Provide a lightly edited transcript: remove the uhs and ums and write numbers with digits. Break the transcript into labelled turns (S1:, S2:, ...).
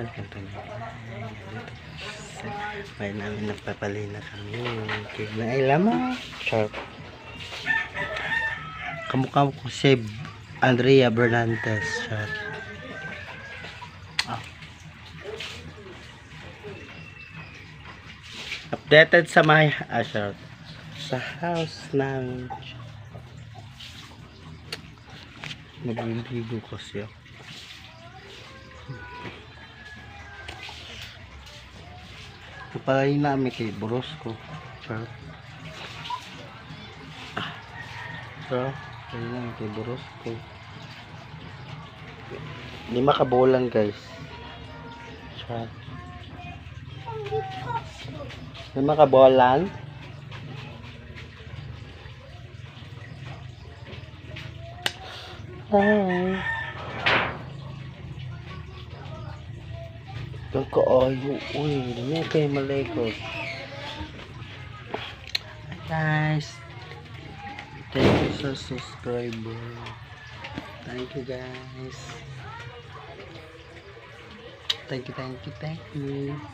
S1: Welcome to my vlog. Dito sa bahay namin, nagpapalina kami. Kaya na ay lamang. Char. Kamukha ko si Andrea Bernantes. Char. Ah. Updated sa my char. Sa house namin. Nagliligo kasi ako. Napalay namin kay Borosco. Char. Ah. So, palay namin kay Borosco. 5 ka bulan, guys. Char. 5 ka bulan. Hi. Ang kaayo. Uy, hindi kayo malikot. Hi guys. Thank you sa subscriber. Thank you, guys. Thank you, thank you, thank you.